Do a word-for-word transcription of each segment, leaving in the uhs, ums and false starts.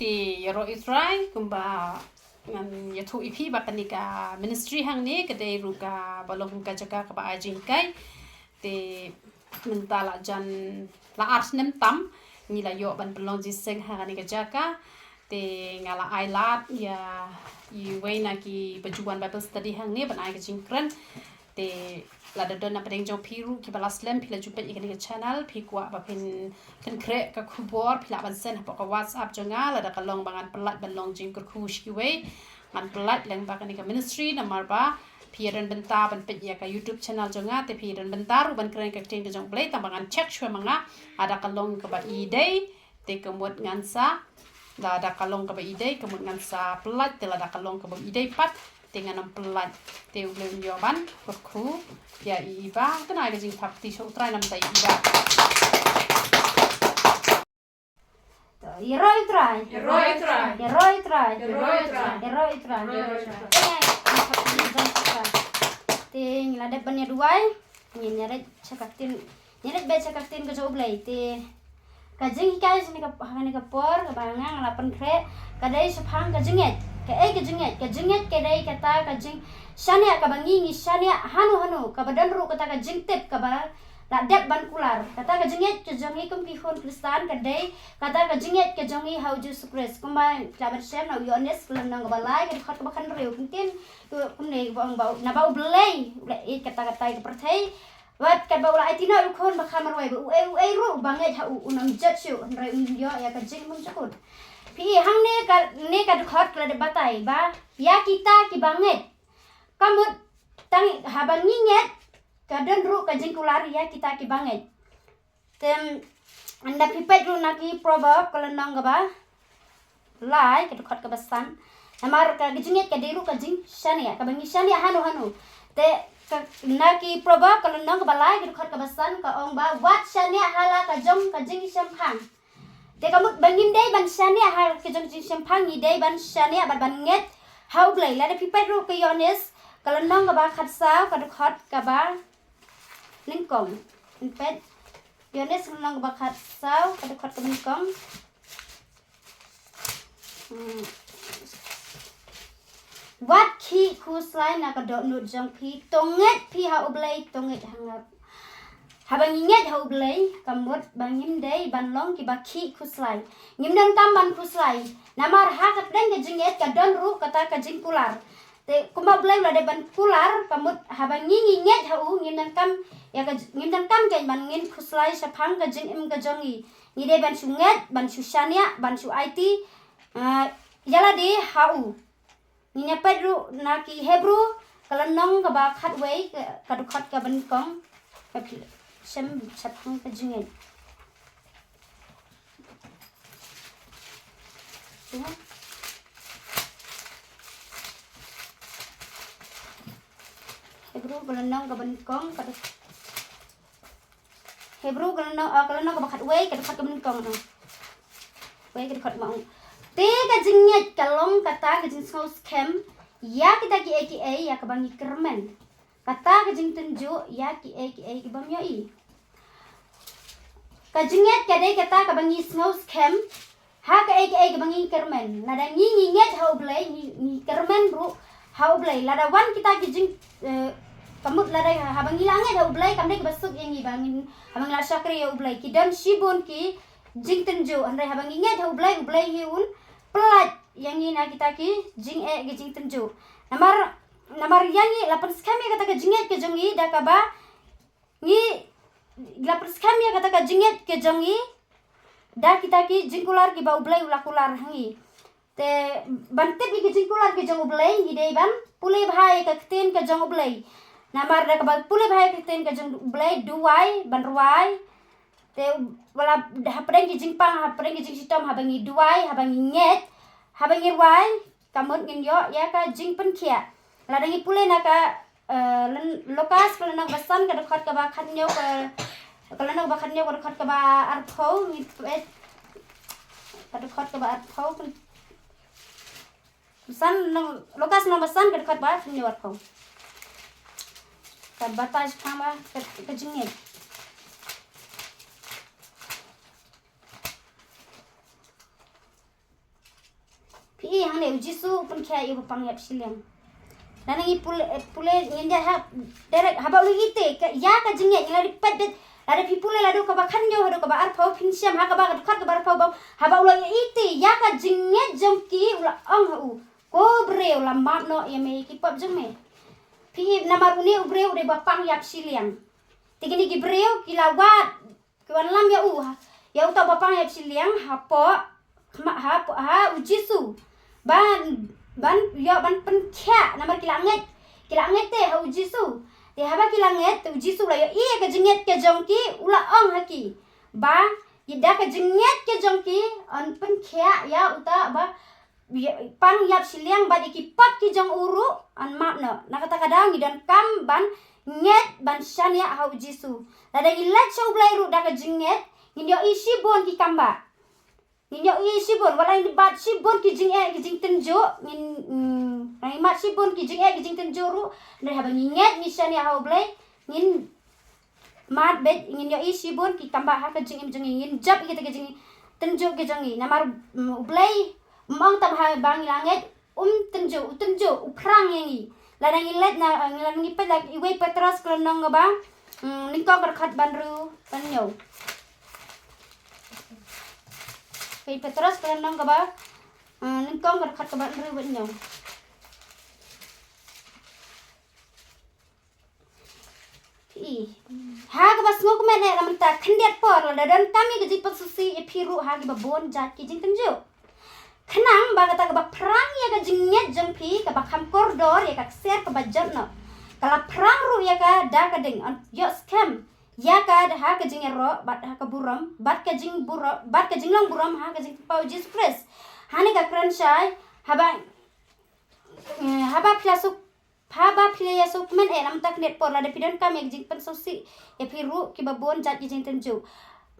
Te ïaroh ïa U Trai kumba ngan ïathuh ïa phi ba kane ka ministry hangne ka dei ruh kaba long ka jaka kaba ai jinghikai. Te mynta la jan la ar snem tam ngi la ïoh ban pynlong jingïaseng ha kane ka jaka. Te nga la ai lad ïa iwei na kiba ju wan Bible study hangne ban ai ka jingkren. Te lada don na pdeng jong phi ruh kiba la slem phi la ju peit ïa kane ka channel, phi kwah ba phin pynkhreh ka khubor, phi lah ban send hapoh ka WhatsApp jong nga, lada ka long ba ngan pyllait ban long jingkyrkhu sha kiwei, ngan pyllait lyngba kane ka ministry. Namar ba phi ïadon bynta ban peit ïa ka YouTube channel jong nga, te phi ïadon bynta ruh ban kren ka ktien ka jong U Blei, tang ba ngan check shuwa ma nga, lada ka long kaba i dei, te ka mut ngan sa, lada ka long kaba i dei, ka mut ngan sa pyllait, te lada ka long kaba i dei pat, te ngan ym pyllait. Te U Blei un ïoh ban kyrkhu ïa i, iba kane ka jingthap kti sha U Trai namar ïa iba. To, ïaroh ïa U Trai. Ïaroh ïa U Trai. Ïaroh ïa U Trai. Ïaroh ïa U Trai. Ïaroh ïa U Trai. Te ngi la dep ban ïa duwai. Ngin ïa leit sha ka ktien, ngin ïa leit beit sha ka ktien ka jong U Blei. Te ka jinghikai jong kane ka, ha kane ka por kaba nga, nga la pynkhreh ka dei shaphang ka jingngeit. Kaei ka jingngeit? Ka jingngeit ka dei kata ka jingshaniah kaba ngi, ngi shaniah hano hano, kaba don ruh kata ka jingtip kaba la dep ban kular. Kata ka jingngeit ka jong ngi kum ki khun Khristan ka dei kata ka jingngeit ka jong ngi ha U Jisu Khrist. Kumba la ban shem na u Ïoannis ka lynnong kaba lai ka dkhot kaba khathynriew, ka ktien kumne ba ong ba naba U Blei u la ïeit kata, kata ka pyrthei, wat katba u la aiti noh ïa u khun ba kham marwei, ba uei uei ruh ba ngeit ha u un ym jot shuh, hynrei un ïoh ïa ka jingmynjukut. Phi i hangne ka, ne ka dkhot ka la dep batai ba ïa kita kiba ngeit, ka mut tang haba ngi ngeit ka don ruh ka jingkular ïa kita kiba ngeit. Te ynda phi peit ruh na ki Proverb ka lynnong kaba lai ka dkhot kaba san. Namar ka jingngeit ka dei ruh ka jingshaniah, kaba ngi shaniah hano hano. Te ka, na ki Proverb ka lynnong kaba lai ka dkhot kaba san ka ong ba wat shaniah ha la ka jong ka jingshemphang. Te ka mut ba ngim dei ban shaniah ha ka jong ka jingshemphang, ngi dei ban shaniah bad ban ngeit ha U Blei. Lada phi peit ruh ka Ïoannis ka lynnong kaba khatsaw ka dkhot kaba nyngkong. Peit Ïoannis ka lynnong kaba khatsaw ka dkhot kaba nyngkong. Hmm. Wat khih khuslai na ka dohnud jong phi, to ngeit phi ha U Blei, to ngeit ha nga. Haba ngi ngeit ha U Blei ka mut ba ngim dei ban long kiba khih khuslai. Ngim donkam ban khuslai. Namar ha ka pdeng ka jingngeit ka don ruh kata ka jingkular. Te kumba U Blei u la dep ban kular ka mut haba ngi, ngi ngeit ha u, ngim donkam ïa ka, ngim donkam keiñ ban ngin khuslai shaphang ka jingim ka jong ngi. Ngi dei ban shu ngeit, ban shu shaniah, ban shu aiti ïa lade ha u. Ngin ïa peit ruh na ki Hebru ka lynnong kaba khatwei ka, ka dkhot kaba nyngkong. Ka phi shem shaphang ka jingngeit. Hebru ka lynnong kaba nyngkong ka dkhot, Hebru ka lynnong, ah, ka lynnong kaba khatwei ka dkhot kaba nyngkong, no. Wei ka dkhot ba ong, te ka jingngeit ka long kata ka jingsngew skhem ïa kita kiei kiei ïa kaba ngi kyrmen, kata ka jingtynjuh ïa kiei kiei ki bym ïohi. Ka jingngeit ka dei kata kaba ngi sngew skhem ha kaei kaei kaba ngi kyrmen. Lada ngi, ngi ngeit ha U Blei, ngi, ngi kyrmen ruh ha U Blei. Lada wan kita ki jing, eh, ka mut lada haba ngi la ngeit ha U Blei kam dei kaba suk ïa ngi ba ngin, haba ngi la shakri ïa U Blei. Ki don shibun ki jingtynjuh, hynrei haba ngi ngeit ha U Blei, U Blei hi un pyllait ïa ngi na kita ki jingeh ki jingtynjuh. Namar, namar ïa ngi la pynskhem ïa kata ka jingngeit ka jong ngi da kaba ngi la pynskhem ïa kata ka jingngeit ka jong ngi da kita ki jingkular kiba U Blei u la kular ha ngi. Te ban tip ïa ki jingkular ki jong U Blei ngi dei ban pule bha ïa ka ktien ka jong U Blei. Namar da kaba pule bha ïa ka ktien ka jong U Blei, duwai, ban rwai. Te wat la hapdeng ki jingpang, hapdeng ki jingshitom, haba ngi duwai, haba ngi ngeit, haba ngi rwai, ka mut ngin ïoh ïa ka jingpynkhiah. Lada ngi pule na ka, eh, lyn-, Lukas ka lynnong ba san ka dkhot kaba khathynñiew, ka, ka lynnong ba khathynñiew ka dkhot kaba arphew, ngi peit ka dkhot kaba arphew, kan. San nong, Lukas lynnong ba san ka dkhot ba khathynñiew arphew. Ka batai shaphang ba ka, ka jingngeit. I hangne u Jisu u pynkhiah ïa u bapang ïap shiliang. Lada ngi pule, eh, pule ngin ïa ha, direct haba u la ïeit te, ka, ïa ka jingngeit ngi la dep peit beit, lada phi pule naduh kaba khathynñiew haduh kaba arphew phin shem ha kaba ka dkhot kaba arphew ba, haba u la ïeit te, ïa ka jingngeit jong ki u la ong ha u. Ko briew la map noh ïa me ïa ki pop jong me. Phi ïohi namar une u briew u dei bapang ïap shiliang. Te kine ki briew ki la wad, ki wanlam ïa u, ha, ïa uta u bapang ïap shiliang, hapoh, ha, ha, ha u Jisu. Ban, ban, ïoh ban pynkhiah, namar ki la ngeit, ki la ngeit te ha u Jisu. Te haba ki la ngeit, te u Jisu u la ïohi ïa ka jingngeit ka jong ki, u la ong ha ki. Ba, ïa da ka jingngeit ka jong ki, yn pynkhiah ïa uta ba, ïa, pang ïap shiliang bad ïa ki pop ki jong u ruh, yn map noh. Na kata ka daw ngi donkam ban ngeit ban shaniah ha u Jisu. Lada ngi leit sha u Blei ruh da ka jingngeit, ngin ïohi shibun ki kambah. Ngin ïohi shibun, wat la ngi bat shibun ki jingeh ki jingtynjuh, ngin, mm, ngi bat shibun ki jingeh ki jingtynjuh ruh, hynrei haba ngi ngeit ngi shaniah ha u Blei, ngin mad beit, ngin ïohi shibun ki kambah ha ka jingim jong ngi, ngin jop ïa kita ki jingtynjuh ki jong ngi. Namar, mm, u Blei um ong tang haba ngi la ngeit, um tynjuh, u tynjuh, u phrang ïa ngi. Lada ngi leit na, eh, lada ngi peit la i wei Petros ka lynnong kaba, mm, nyngkong ka dkhot ba hynriew ba hynñiew. Wei Petros ka lynnong kaba, eh, nyngkong ka dkhot kaba hynriew ba hynñiew. I. Ha kaba sngewkmen eh, la mynta khyndiat por lada donkam ïa ka jingpynsngewsih ïa phi ruh ha kiba bun jait ki jingtynjuh. Khnang ba kata kaba phrang ïa ka jingngeit jong phi kaba kham kordor ïa ka ksiar kaba jot noh, ka la phrang ruh ïa ka da ka ding, yn ïoh skhem ïa ka da ha ka jingïaroh bad ha ka burom, bad ka jingburom, bad ka jinglong burom ha ka jingpynpaw Jisu Khrist. Hangne ka kren shai, haba, eh, haba phi la suk Haba phi la ïa sngewkmen eh, la mynta khyndiat por lada phi donkam ïa ka jingpynsngewsih ïa phi ruh kiba bun jait ki jingtynjuh.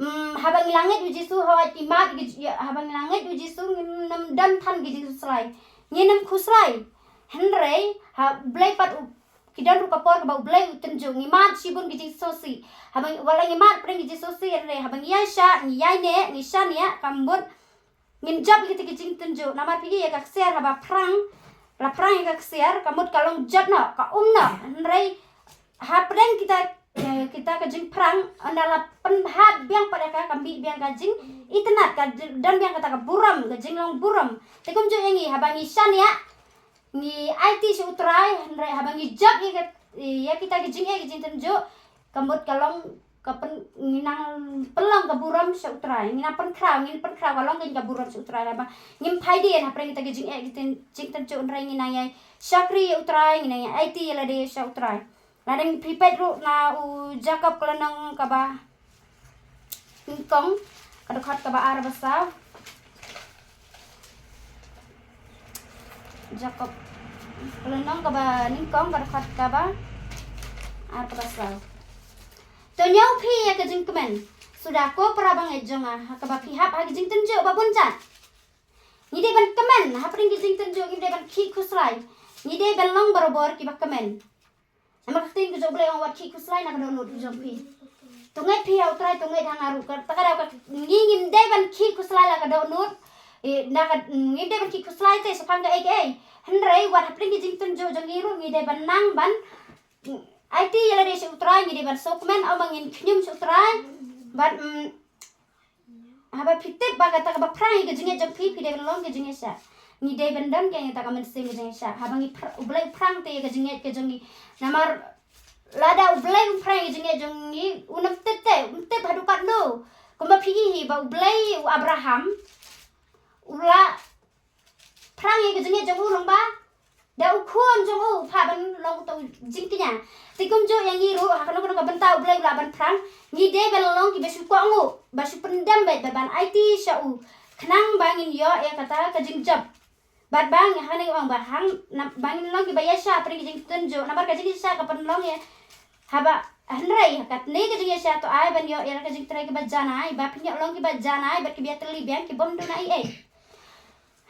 Mm, haba ngi la ngeit u Jisu, haba ngi mad, ïa, haba ngi la ngeit u Jisu, ngim don than ki jingkhuslai. Ngim khuslai. Hynrei ha Blei pat u, ki don ruh ka por kaba u Blei u tynjuh. Ngi mad shibun ki jingsngewsih. Haba ngi, wat la ngi mad pdeng ki jingsngewsih, hynrei haba ngi ïaishah, ngi ïaineh, ngi shaniah, ka mut ngin jop ïa kita ki jingtynjuh, namar phi ïa ka ksiar haba phrang, la phrang ïa ka ksiar, ka mut ka long jot noh, ka um noh, hynrei hapdeng kita, eh, kita ka jingphrang, ynda la pynhap biang pat ïa ka, ka mih biang ka jingitynnad, ka jing, don biang kata ka burom, ka jinglong burom. Te kumjuh ïa ngi, haba ngi shaniah, ngi aiti sha u Trai, hynrei haba ngi jop ïa ka, ïa kita ki jingeh ki jingtynjuh, ka mut ka long ka pyn, ngi nang pynlong ka burom sha u Trai, ngi nang pynkhraw, ngin pynkhraw ka long ka burom sha u Trai, haba ngim phai dien hapdeng kita ki jingeh ki jingtynjuh, hynrei ngi nang ïa shakri ïa u Trai, ngi nang ïa aiti ïa lade sha u Trai. Lada ngi peit ruh na u Jakob ka lynnong kaba nyngkong, ka dkhot kaba ar bad saw. Jakob ka lynnong kaba nyngkong, ka dkhot kaba ar bad saw. To ñiew phi ïa ka jingkmen, suda ko para bangeit jong nga, ha kaba phi hap ha ka jingtynjuh ba bun jait. Ngi dei ban kmen, hapdeng ki jingtynjuh ngim dei ban khih khuslai. Ngi dei ban long barabor kiba kmen. Namar ka ktien ka jong u Blei ong wat khih khuslai na ka dohnud ka jong phi. To ngeit phi ha u Trai, to ngeit ha nga ruh. Kata ka daw ka, ngi ngim dei ban khih khuslai la ka dohnud. Eh, na ka, ngim dei ban khih khuslai te shaphang kaei kaei. Hynrei wat hapdeng ki jingtynjuh jong ngi ruh ngi dei ban nang ban, mm, aiti ïa lade sha u Trai, ngi dei ban sngewkmen, ym ba ngin khñium sha u Trai. Bad, mm, Haba phi tip ba kata kaba phrang ïa ka jingngeit jong phi, phi dei ban long ka jingngeit sha. Ngi dei ban don kata ka mynsiem ka jingngeit sha. Haba ngi phr-, U Blei u phrang te ïa ka jingngeit ka jong ngi. Namar lada U Blei um phrang ïa ka jingngeit jong ngi, un ym tip te, um tip haduh katno. Kumba phi ïohi ba U Blei u Abraham u la phrang ïa ka jingngeit jong u lyngba da u khun jong u, u phah ban long uta u jingkñia. Te kumjuh ïa ngi ruh, ha kano kano ka bynta U Blei u lah ban phrang, ngi dei ban long kiba shu kohnguh, ba shu pyndem beit, ba ban aiti sha u, khnang ba ngin ïoh ïa kata ka jingjop. Bad ba ngi, ha ngi ong ba hang, na, ba ngin long kiba ïaishah hapdeng ka jingtynjuh, namar ka jingïaishah ka pynlong ïa, haba, hynrei ha katne ka jingïaishah to ai ban ïoh ïa ka jingtrei kaba janai, ba phin ïoh long kiba janai bad kiba ïatylli biang, ki bym duna ei ei.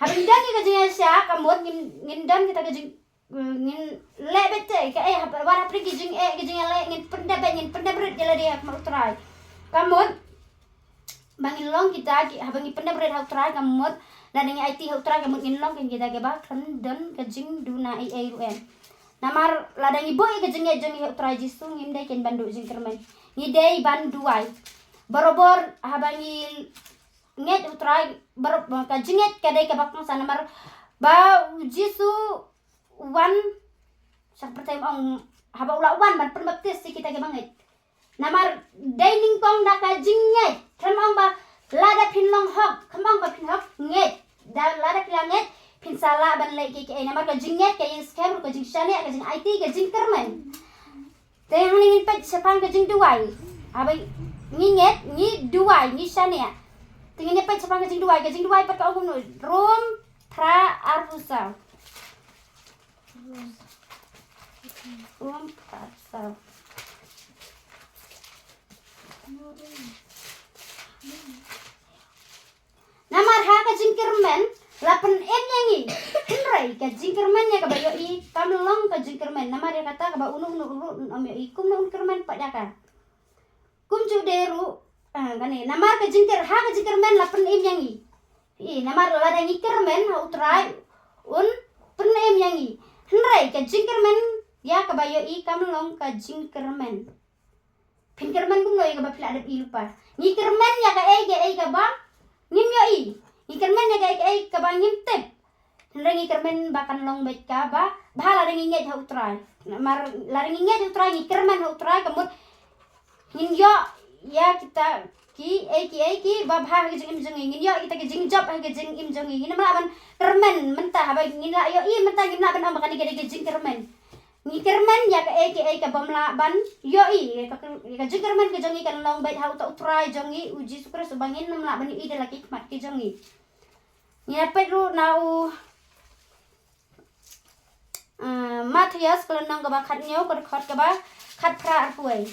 Haba ngi don ïa ka jingïaishah, ka mut ngin, ngin don kita ka jing, ngin leh beit te kaei, haba, wat hapdeng ki jingeh, ki jingïaleh, ngin pyndep beit, ngin pyndep rit ïa lade ha khmat U Trai. Ka mut ba ngin long kita ki, haba ngi pyndep rit ha U Trai, ka mut Lada ngi aiti ha u Trai ka mut ngin long kum kita kiba khlem don ka jingduna ei ei ruh em. Namar lada ngi buh ïa ka jingngeit jong ngi ha u Trai Jisu ngim dei kein ban duh jingkyrmen. Ngi dei ban duwai. Barabor haba ngi ngeit ha u Trai, barabor ka jingngeit ka dei kaba kongsan namar ba u Jisu u wan, sa ka pyrthei ong haba u la wan ban pynbaptis ïa kita kiba ngeit. Namar dei nyngkong da ka jingngeit. Khlem ong ba lada phin long hok, khlem ong ba phin hok, ngeit. Da lada phi la ngeit phin sa lah ban leh kiei kiei. Namar ka jingngeit ka ïeng skhem ruh ka jingshaniah, ka jingaiti, ka jingkyrmen. Te hangne ngin peit shaphang ka jingduwai. Haba ngi ngeit, ngi duwai, ngi shaniah. Te ngin ïa peit shaphang ka jingduwai, ka jingduwai pat ka ong kumno, Rom phra arphew saw. Rom phra arphew saw. Namar ha ka jingkyrmen la pynim ïa ngi. Hynrei ka jingkyrmen ïa kaba ïohi kam long ka jingkyrmen. Namar ïa kata kaba uno uno ruh un ym ïohi kumno un kyrmen pat ïa ka. Kumjuh de ruh, ah, kane, namar ka jingkyr, ha ka jingkyrmen la pynim ïa ngi. Ï, namar lada ngi kyrmen ha u Trai un pynim ïa ngi. Hynrei ka jingkyrmen ïa kaba ïohi kam long ka jingkyrmen. Phin kyrmen kumno ïa kaba phi la dep ï lypa? Ngi kyrmen ïa kaei kaei kaba ngim ïohi. Ngi kyrmen ïa kaei kaei kaba ngim tip. Hynrei ngi kyrmen ba kan long beit kaba bha lada ngi ngeit ha u Trai. Namar lada ngi ngeit ha u Trai, ngi kyrmen ha u Trai, ka mut ngin ïoh ïa kita kiei kiei kiba bha ha ka jingim jong ngi. Ngin ïoh kita ki jingjop ha ka jingim jong ngi. Ngin ym lah ban kyrmen mynta, haba ngin la ïohi mynta ngin lah ban ong ba kane ka dei ka jingkyrmen. Ngi kyrmen ïa kaei kaei ka bym lah ban ïohi, ïa ka, ïa ka jingkyrmen ka jong ngi kan long beit ha uta u Trai jong ngi u Jisu Khrist uba ngin ym lah ban ïohi da la ki khmat ki jong ngi. Ngi ïa peit ruh na u, eh, Mathaios ka lynnong kaba khathynñiew, ka dkhot kaba khatphra arphew wei.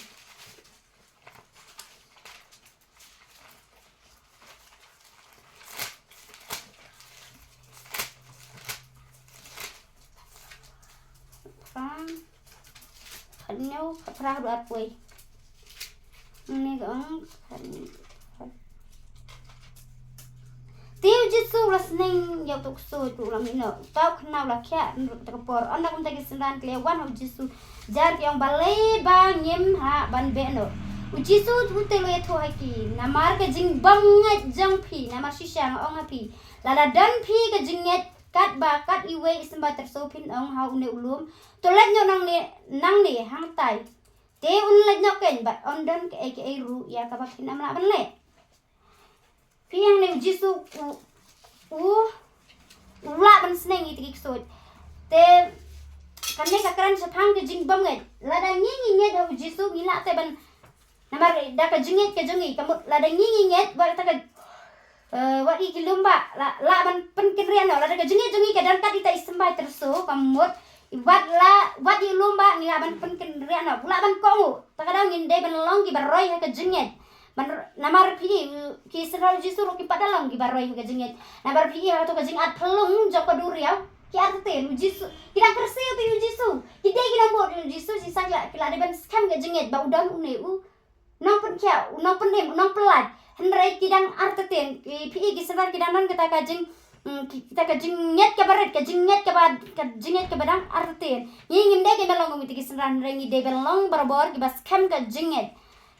Khathynñiew, khatphra haduh arphew wei. Ngi ka ong, khathynñiew. Te u Jisu u la sneng ïa uta u ksuid ruh u la mih noh. Uta u khynnah u la khiah ruh kata ka por. Ynda kumta ki synran ki la wan ha u Jisu. Jar ki ong balei ba ngim hap ban beh noh. U Jisu u tip u la ïathuh ha ki. Namar ka jingbymngeit jong phi. Namar shisha nga ong ha phi. Lada don phi ka jingngeit katba kat iwei i symbai tyrso phin ong ha une u lum. To leit noh nangne, nangne hangtai. Te un leit noh kein bad un don kaei kaei ruh ïa kaba phin ym lah ban leh. Phi ïa hangne u Jisu u, u, u lah ban sneng ïa kita ki ksuid. Te kane ka kren shaphang ka jingbymngeit. Lada ngi ngi ngeit ha u Jisu ngi lah te ban, namar da ka jingngeit ka jong ngi, ka mut lada ngi ngi ngeit wat ta ka, eh, wat ïa ki lum ba lah, lah ban pynkynriah noh. Lada ka jingngeit jong ngi ka don kat ita i symbai tyrso, ka mut wat la, wat ïa u lum ba ngi lah ban pynkynriah noh. U lah ban kohnguh. Ta ka daw ngin dei ban long kiba roi ha ka jingngeit. Ban r-, namar phi i, ki synran u Jisu ruh kim pat da long kiba roi ha ka jingngeit. Namar phi i ha kato ka jingat phyllung jong ka duriaw, ki artatien u Jisu, ki dang kyrsiew ïa u Jisu. Ki dei ki nongbud u Jisu, shisha ki la, ki la dei ban skhem ka jingngeit ba u don une u nongpynkhiah, u nongpynim, u nongpyllait. Hynrei ki dang artatien, ki, phi i, ki synran ki dang don kata ka jing, mm, ki, kata ka jingngeit kaba rit, ka jingngeit kaba, ka jingngeit kaba dang artatien. Ngi ngim dei kein ban long kum kita ki synran, hynrei ngi dei ban long barabor kiba skhem ka jingngeit.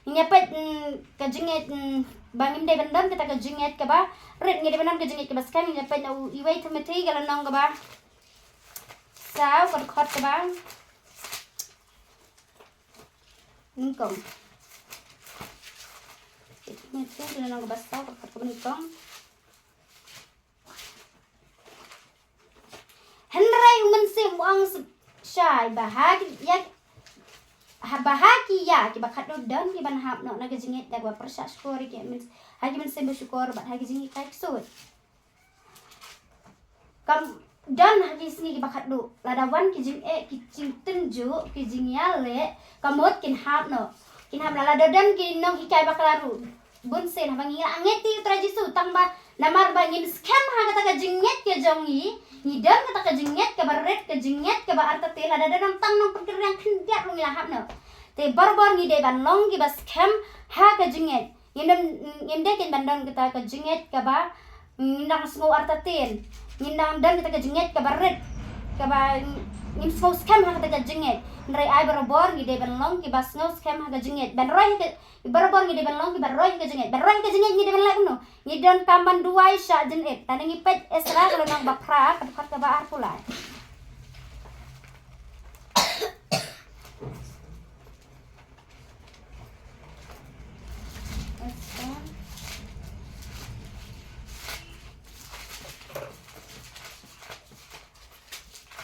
Ngi ïa peit, mm, ka jingngeit, mm, ba ngim dei ban don kata ka jingngeit kaba rit, ngi dei ban don ka jingngeit kaba skhem. Ngi ïa peit na u, iwei Timothi ka lynnong kaba saw, ka dkhot kaba nyngkong. Timothi ka lynnong kaba saw, ka dkhot kaba nyngkong. Hynrei u Mynsiem u ong shai ba ha ki ïa, ha ba ha ki ïa kiba khatduh don ki ban hap noh na ka jingngeit da kaba pyrshah shukor ïa ki myn-, ha ki mynsiem ba shukor bad ha ki jinghikai ksuid. Kam don ha ki sngi kiba khatduh, lada wan ki jingeh, ki jingtynjuh, ki jingïaleh, ka mut kin hap noh. Kin hap noh, lada don ki nonghikai bakla ruh. Bun sien haba ngi la ngeit ïa u Trai Jisu, tang ba namar ba ngim skhem ha kata ka jingngeit ka jong ngi, ngi don kata ka jingngeit kaba rit, ka jingngeit kaba artatien, lada don tang nongpynkynriah khyndiat ruh ngi la hap noh. Te barabor ngi dei ban long kiba skhem ha ka jingngeit. Ngim don, ngim dei kein ban don kata ka jingngeit kaba Ngin dang sngew artatien. Ngin dang don kata ka jingngeit kaba rit. Kaba ngin sngew skhem ha kata ka jingngeit. Hynrei ai barabor ngi dei ban long kiba sngew skhem ha ka jingngeit. Ban roi ha ka, barabor ngi dei ban long kiba roi ha ka jingngeit. Ban roi ha ka jingngeit ngi dei ban leh kumno? Ngi donkam ban duwai shah jingit. Tang ngi peit Esra ka lynnong ba phra ka dkhot kaba arphew lai.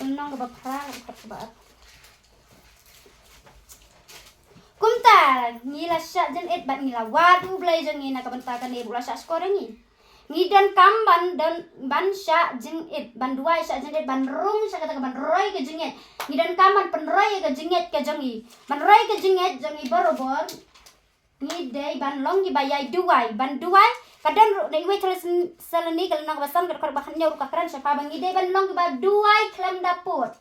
Lynnong kaba phra ka dkhot kaba arphew. Kumta ngi la shah jingit bad ngi la wad U Blei jong ngi na ka bynta kane ba u la shah shkor ïa ngi. Ngi donkam ban don, ban shah jingit, ban duwai shah jingit, ban rung sha kata ka ban roi ka jingngeit. Ngi donkam ban pynroi ka jingngeit ka jong ngi. Ban roi ka jingngeit jong ngi barabor. Ngi dei ban long ngi ba ïai duwai, ban duwai. Ka don ruh na iwei Thessaloni ka lynnong ba san ka dkhot ba khathynñiew ruh ka kren shaphang ba ngi dei ban long ngi ba duwai khlem da pud.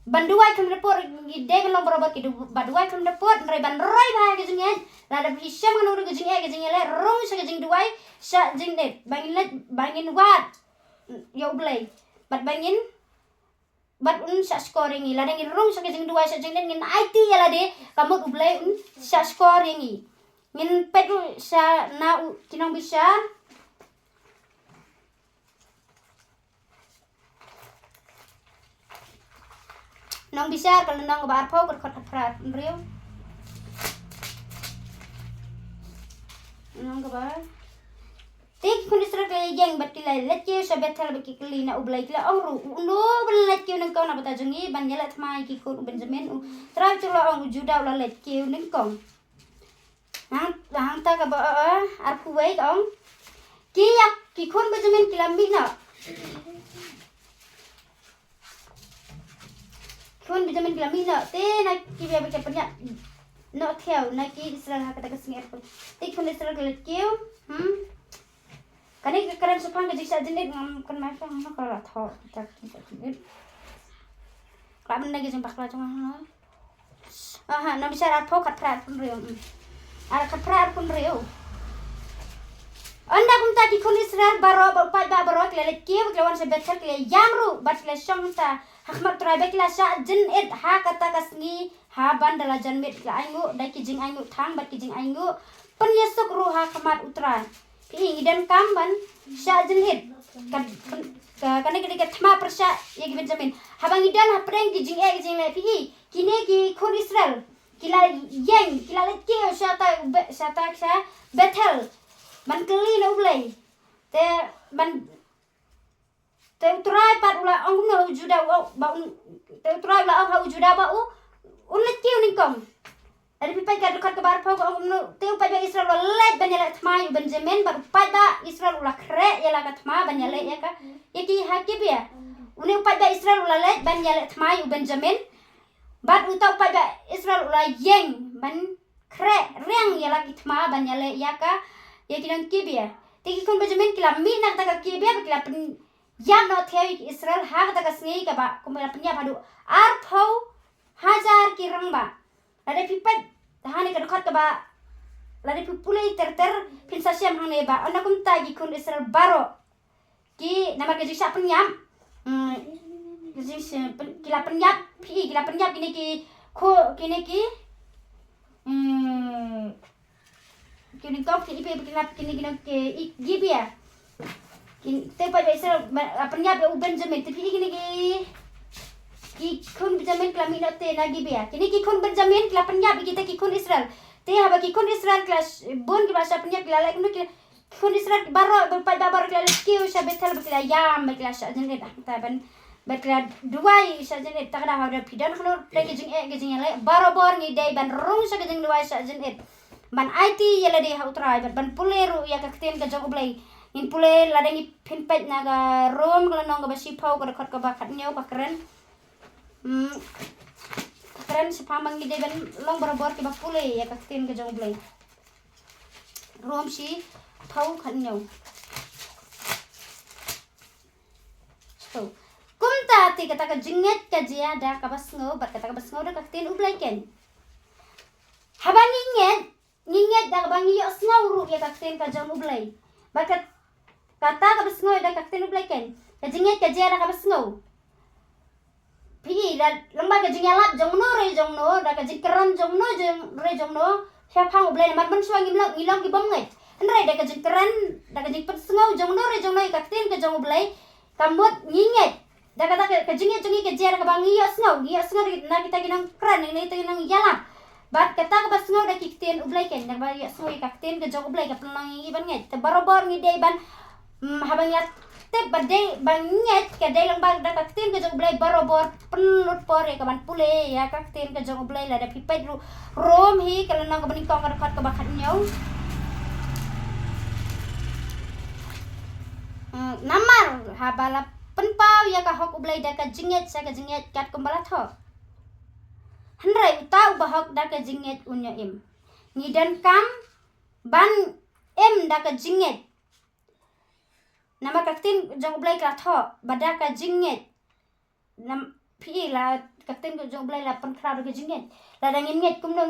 Ban duwai khlem da pud, ngi dei ban long barabor ki du-, ba duwai khlem da pud, hynrei ban roi bha ka jingngeit, lada phi shem kano ruh ka jingeh ka jingeh leh, rung sha ka jingduwai, shah jingit, ba ngin leit, ba ngin wad ïa U Blei. Bad ba ngin, bad un shah shkor ïa ngi. Lada ngin rung sha ka jingduwai shah jingit ngin aiti ïa lade, ka mut U Blei un shah shkor ïa ngi. Ngin peit ruh sha na u, ki nongbishar. Nongbishar ka lynnong kaba arphew ka dkhot khatphra hynriew. Lynnong kaba. Te ki khun Israel ki la ïeng bad ki la leit kiew sha Bethel bad ki kylli na U Blei, ki la ong ruh, uno uba la leit kiew nyngkong na ka bynta jong ngi ban ïaleh thma ïa ki khun u Benjamin, U Trai u la ong, u Juda u la leit kiew nyngkong. Hang, hangta kaba, uh, uh, arphew wei ka ong. Ki ïa, ki khun Benjamin ki la mih noh. Khun Benjamin ki la mih noh. Te na Gibea ba ki la pynïap noh thiaw na ki Israel ha kata ka sngi arphew. Te khun Israel ki la kiew. Hmm. Kane ka kren shaphang ka jingshah jingit, ngam kynmaw shaphang ka la thoh. Ka jingshah jingit. Ka la mynta ka jingbakla jong nga. Aha, Nongbishar arphew khatphra arphew hynriew. Hmm. Ar khatphra arphew hynriew. Ynda kumta ki khun Israel baroh, ba u paidbah baroh ki la leit kiew, ki la wan sha Bethel, ki la ïam ruh bad ki la shong kumta ha khmat U Trai bad ki la shah jingit ha kata ka sngi, ha ban da la janmiet ki la ainguh da ki jingainguh thang bad ki jingainguh pynïasuk ruh ha khmat U Trai. Phi i, ngi donkam ban shah jingit. Ka, ka, kane ka dei ka thma pyrshah ïa ki Benjamin. Haba ngi don hapdeng ki jingeh ki jingleh, phi i, kine ki khun Israel ki la ïeng, ki la leit kiew shata Be-, shata sha Bethel ban kylli na U Blei. Te ban, te U Trai pat u la ong kumno ha u Juda, u ong ba un, te U Trai u la ong ha u Juda ba u, un leit kiew nyngkong. Lada phi peit ka dkhot kaba arphew ka ong kumno, te u paidbah Israel u la leit ban ïaleh thma ïa u Benjamin, bad u paidbah Israel u la khreh ïa la ka thma ban ïaleh ïa ka, ïa ki ha Gibea. Une u paidbah Israel u la leit ban ïaleh thma ïa u Benjamin. Bad uta u paidbah Israel u la ïeng ban khreh riang ïa la ki thma ban ïaleh ïa ka, ïa ki nong Gibea. Te ki khun Benjamin ki la mih na kata ka Gibea bad ki la pynïap noh thiaw ïa ki Israel ha kata ka sngi kaba, kumba la pynïap haduh arphew hajar ki rangbah. Lada phi peit hangne ka dkhot kaba, lada phi pule ter ter phin sa shem hangne ba ynda kumta ki khun Israel baroh ki, namar ka jingshah pynïap, mm, ka jingshah pyn-, ki la pynïap, phi i, ki la pynïap kine ki, ko, kine ki, mm, kine ko, ki i, phi i, ki la, kine, kine ki, i, Gibea. Ki, te pat ba Israel, ba, la pynïap ïa u Benjamin, te phi i kine ki, ki khun Benjamin ki la mih noh te na Gibea. Kine ki khun Benjamin ki la pynïap ïa kita ki khun Israel. Te haba ki khun Israel ki la sh-, bun kiba shah pynïap ki la leh kumno ki, khun Israel baroh, ba paidbah baroh ki la leit kiew sha Bethel bad ki la ïam bad ki la shah jingit, ah, ta ban, bad ki la duwai shah jingit. Ta ka daw haba phi don kano ruh ki jingeh ki jingïaleh, barabor ngi dei ban rung sha ka jingduwai shah jingit, ban aiti ïa lade ha U Trai bad ban pule ruh ïa ka ktien ka jong U Blei. Ngin pule lada ngi phin peit na ka Rom ka lynnong kaba shiphew ka dkhot kaba khathynñiew ka kren. Hmm. Ka kren shaphang ba ngi dei ban long barabor kiba pule ïa ka ktien ka jong U Blei. Rom shiphew khathynñiew. Shiphew. Kumta te kata ka jingngeit ka jia da kaba sngew, bad kata kaba sngew da ka ktien U Blei keiñ. Haba ngi ngeit, ngi ngeit da kaba ngi ïohsngew ruh ïa ka ktien ka jong U Blei. Bad ka Kata kaba sngew da ka ktien U Blei kein. Ka jingngeit ka jia da kaba sngew. Phi i da lem bad ka jingïalap jong no re jong no, da ka jingkren jong no jong re jong no shaphang U Blei, namar mynshuwa ngim long, ngi long ki bym ngeit. Hynrei da ka jingkren, da ka jingpynsngew jong no re jong no ïa ka ktien ka jong U Blei, ka mut ngi ngeit. Da kata ka, ka jingngeit jong ngi ka jia da kaba ngi ïohsngew, ngi ïohsngew na kita ki nongkren, na kita ki nongïalap. Bad kata kaba sngew da ki ktien U Blei kein, da kaba ïohsngew ïa ka ktien ka jong U Blei ka pynlong ïa ngi ban ngeit. Te barabor ngi dei ban, mm, haba ngi la tip ba dei ban ngeit, ka dei lang ba da ka ktien ka jong U Blei, barabor pynlut por ïa ka ban pule ïa ka ktien ka jong U Blei. Lada phi peit ruh Rom hi ka lynnong kaba nyngkong ka dkhot kaba khathynñiew. Mm, namar haba la pynpaw ïa ka hok U Blei da ka jingngeit sha ka jingngeit katkum ba la thoh. Hynrei uta uba hok da ka jingngeit un ïoh im. Ngi donkam ban im da ka jingngeit. Namar ka ktien jong U Blei ka la thoh ba da ka jingngeit. Nam phi i la ka ktien ka jong U Blei la pynkhraw da ka jingngeit. Lada ngim ngeit kumno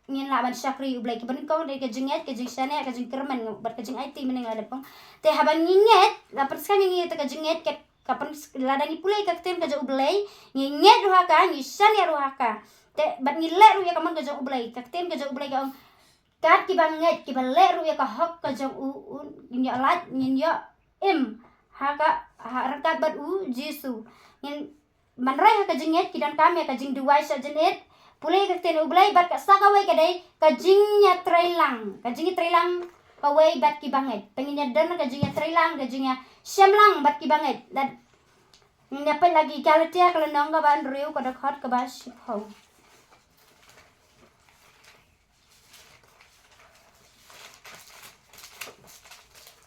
ngin lah ban shakri U Blei? Kaba nyngkong dei ka jingngeit, ka jingshaniah, ka jingkyrmen bad ka jingaiti mynhynnin la dep ong. Te haba ngi ngeit, la pynskhem ïa ngi te ka jingngeit, ka, ka pyns-, lada ngi pule ka ktien ka jong U Blei, ngi ngeit ruh ha ka, ngi shaniah ruh ha ka. Te bad ngi leh ruh ïa ka mon ka jong U Blei, ka ktien ka jong U Blei ka ong, kat kiba ngeit, kiba leh ruh ïa ka hok ka jong u, u, ngin ïoh lait, ngin ïoh im ha ka, ha ryngkat bad U Jisu. Ngin ban roi ha ka jingngeit, ki donkam ïa ka jingduwai sha jingit, pule ka ktien U Blei, bad ka sa kawei ka dei ka jingïatreilang, ka jingïatreilang kawei bad kiba ngeit. Te ngin ïa don ka jingïatreilang, ka jingïashemlang bad kiba ngeit. Lada ngin ïa peit la ki Galatia ka lynnong kaba hynriew ka dkhot kaba shiphew.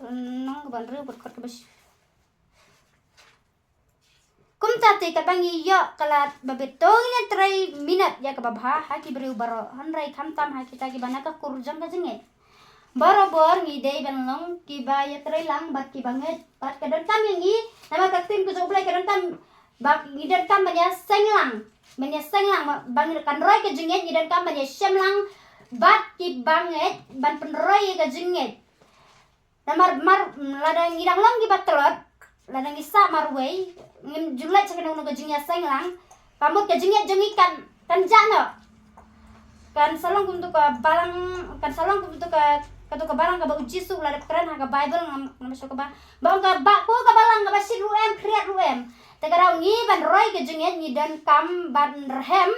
Lynnong kaba hynriew ka dkhot kaba shiphew. Kumta te katba ngi ïoh ka lad ba bieit to ngin ïatrei minot ïa kaba bha ha ki briew baroh, hynrei khamtam ha kita kiba na ka kur jong ka jingngeit. Barabor ngi dei ban long kiba ïatreilang bad kiba ngeit, bad ka donkam ïa ngi, namar ka ktien ka jong U Blei ka donkam, ba ngi donkam ban ïaseng lang, ban ïaseng lang, ba ngi kan roi ka jingngeit, ngi donkam ban ïashemlang bad kiba ngeit, ban pynroi ïa ka jingngeit. Namar, mar, lada ngi dang long kiba tlot, lada ngi sah marwei, ngim ju leit sha kano kano ka jingïaseng lang, ka mut ka jingngeit jong ngi kan, kan jah noh. Kan sa long kumto ka balang, kan sa long kumto ka, kato ka balang kaba U Jisu u la dep kren ha ka Baibl, ngam, ngam sure kaba, ba ong ka ba, ko ka balang kaba shit ruh em, khriat ruh em. Te ka daw ngi ban roi ka jingngeit ngi donkam ban rhem,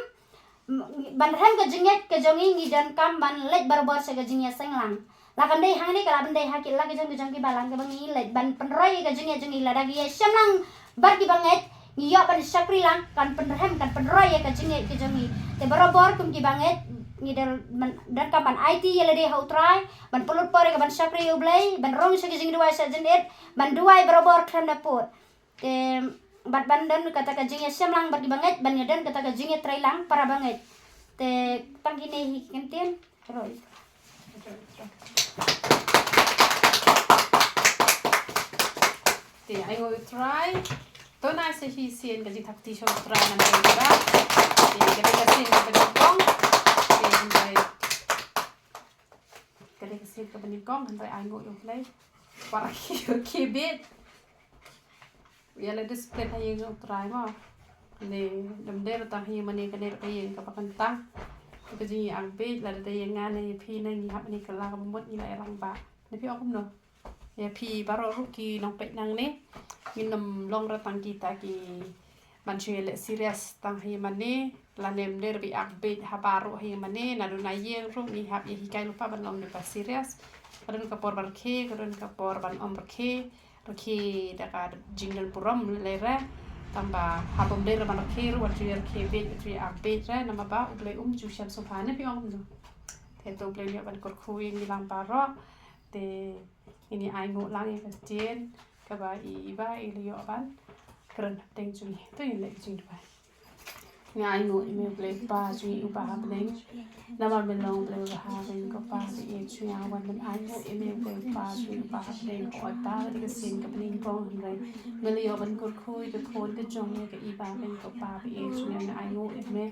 ban rhem ka jingngeit ka jong ngi, ngi donkam ban leit barabor sha ka jingïaseng lang. La kan dei hangne, ka lah ban dei ha ki, la ka jong, ka jong ki balang kaba ngi leit ban pynroi ka jingngeit jong ngi, lada ngi ïashemlang bad kiba ngeit, ngi ïoh ban shakri lang, kan pynrhem, kan pynroi ïa ka jingngeit ka jong ngi. Te barabor kum kiba ngeit, ngi don, ban, donkam ban aiti ïa lade ha U Trai, ban pynlut por ïa ka ban shakri ïa U Blei, ban rung sha ka jingduwai sha jingit, ban duwai barabor khlem da pud. Te bad ban don kata ka jingïashemlang bad kiba ngeit, ban ïadon kata ka jingïatreilang para ba ngeit. Te tang kine hi ki kyntien. Roi. Te ai ngoi U Trai. To na sa hi sien ka jingthap kti sha U Trai namar ba. Te ka dei ka sien kaba nyngkong. Te hynrei ka dei ka sien kaba nyngkong, hynrei ai ngoi U Blei. Para ki, ki bit. Ïa la discipline ha ïing jong U Trai mo. Ne, dam dei ruh tang ha ïing mane, kane ruh ka ïing kaba kyntang. Ka jingïakhun beit, lada dei ïa nga ne ïa phi ne ngi hap ne ka la ka mut ngi la ïalang ba. Ne phi ong kumno? Ïa phi baroh ruh ki nongpeit nangne. Ngin ym long ruh tang kita ki ban shu ïaleh serious tang ha ïing mane. Lane ym dei ruh ba ïakhun beit ha baroh ha ïing mane. Naduh na ïing ruh ngi hap ïa hikai lypa ban long lypa serious. Ka don ka por ban rkhie, ka don ka por ban ym rkhie. Rkhie da ka jingdon burom lei re. Tang ba haba ym dei ruh ban rkhie ruh, wat ju ïa rkhie beit, wat ju ïa ap beit re, namar ba U Blei um ju shem sngewbha, ne phi ong kumno? Te to U Blei un ïoh ban kyrkhu ïa ngi lang baroh. Te ngin ïa ai nguh lang ïa ka ktien kaba i Eva i la ïoh ban kren hapdeng jong ngi. To ngin leh ka jingduwai. Nga ainguh ïa me Blei Kpa jong ngi uba ha bneng. Namar me long Blei uba ha bneng ko Pa ba ïeit jong nga, wan ban ainguh ïa me Blei Kpa jong ngi uba ha bneng, ko oi Pa, ka dei ka sien kaba nyngkong hynrei me la ïoh ban kyrkhu ïa ka khun ka jong me ka Eva bneng ko Pa ba ïeit jong nga. Nga ainguh ïa me,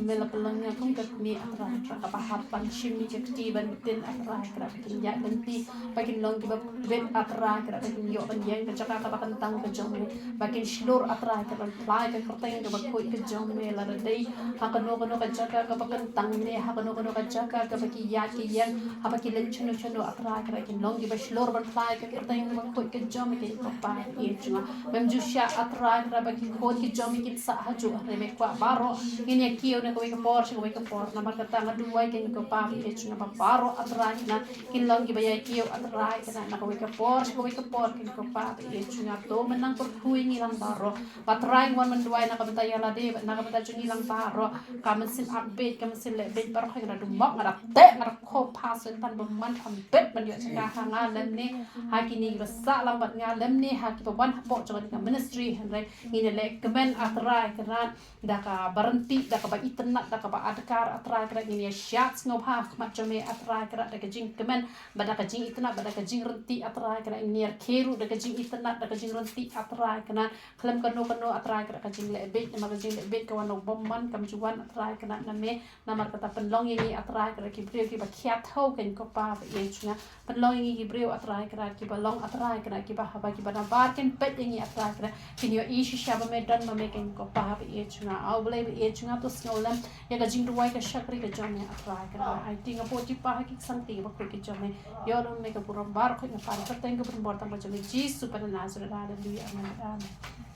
me la pynlong nga kum ka kmie A Trai Kynrad kaba hap ban shim ïa ka kti ban ktien A Trai Kynrad, ba kin ïaid lynti, ba kin long kiba bit A Trai Kynrad, ba kin ïoh ban ïeng ka jaka kaba kyntang ka jong me, ba kin shlur A Trai Kynrad ban phla ïa ka kyrteng kaba khuid ka jong me, lada dei ha kano kano ka jaka kaba kyntang me, ha kano kano ka jaka kaba ki ïaid ki ïeng, haba ki leit shano shano A Trai Kynrad, kin long kiba shlur ban phla ïa ka kyrteng kaba khuid ka jong me ko Pa ba ïeit jong nga. Mem ju shah A Trai Kynrad ba ki khun ki jong me kin sah hajuh, hynrei me kwah baroh ngin ïa kiew na kawei ka por sha kawei ka por. Namar kata nga duwai ko Pa ba ïeit jong nga ba baroh A Trai Kynrad kin long kiba ïa kiew A Trai Kynrad na kawei ka por sha kawei ka por ko Pa ba ïeit jong nga. To men nang kyrkhu ïa ngi lang baroh. Ba Trai nga wan ban duwai na ka bynta ïa lade, na ka bynta jong ngi lang baroh. Ka mynsiem ap beit, ka mynsiem leh beit baroh, nga da dumok, nga da teh, nga da khoh pha Soitan ba man kham beit ban ïoh jaka ha nga lymne ha kine kiba sah lang bad nga lymne ha kiba wan hapoh jong kane ka ministry. Hynrei ngin ïa leh kmen A Trai Kynrad da kaba ryntih, da kaba itynnad, da kaba adkar A Trai Kynrad. Ngin ïa shad sngewbha ha khmat jong me A Trai Kynrad da ka jingkmen bad da ka jingitynnad bad da ka jingryntih A Trai Kynrad. Ngin ïa rkhie ruh da ka jingitynnad, da ka jingryntih A Trai Kynrad. Khlem kano kano A Trai Kynrad ka jingleh beit, namar ka jingleh beit ka wan na u bymman, kam ju wan A Trai Kynrad na me. Namar kata pynlong ïa ngi A Trai Kynrad ki briew kiba khia thew ko Pa ba ïeit jong nga. Pynlong ïa ngi ki briew A Trai Kynrad kiba long A Trai Kynrad kiba haba kiba nabar kin peit ïa ngi A Trai Kynrad, kin ïohi shisha ba me don ma me ko Pa ba ïeit jong nga. A U Blei ba ïeit jong nga, to sngewlem ïa ka jingduwai ka shakri ka jong me A Trai Kynrad. Ai ti nga poi ti pa ha ki ksangti ba khuid ki jong me. Ïoh lut me ka burom baroh khuid nga pan ka kyrteng kaba donbor tang ba jong me Jisu ba na Nasareth. Haleluya. Amen. Amen.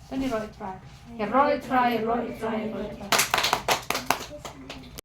Tang ïaroh ïa Trai. Ïaroh ïa Trai, ïaroh ïa Trai, ïaroh ïa Trai.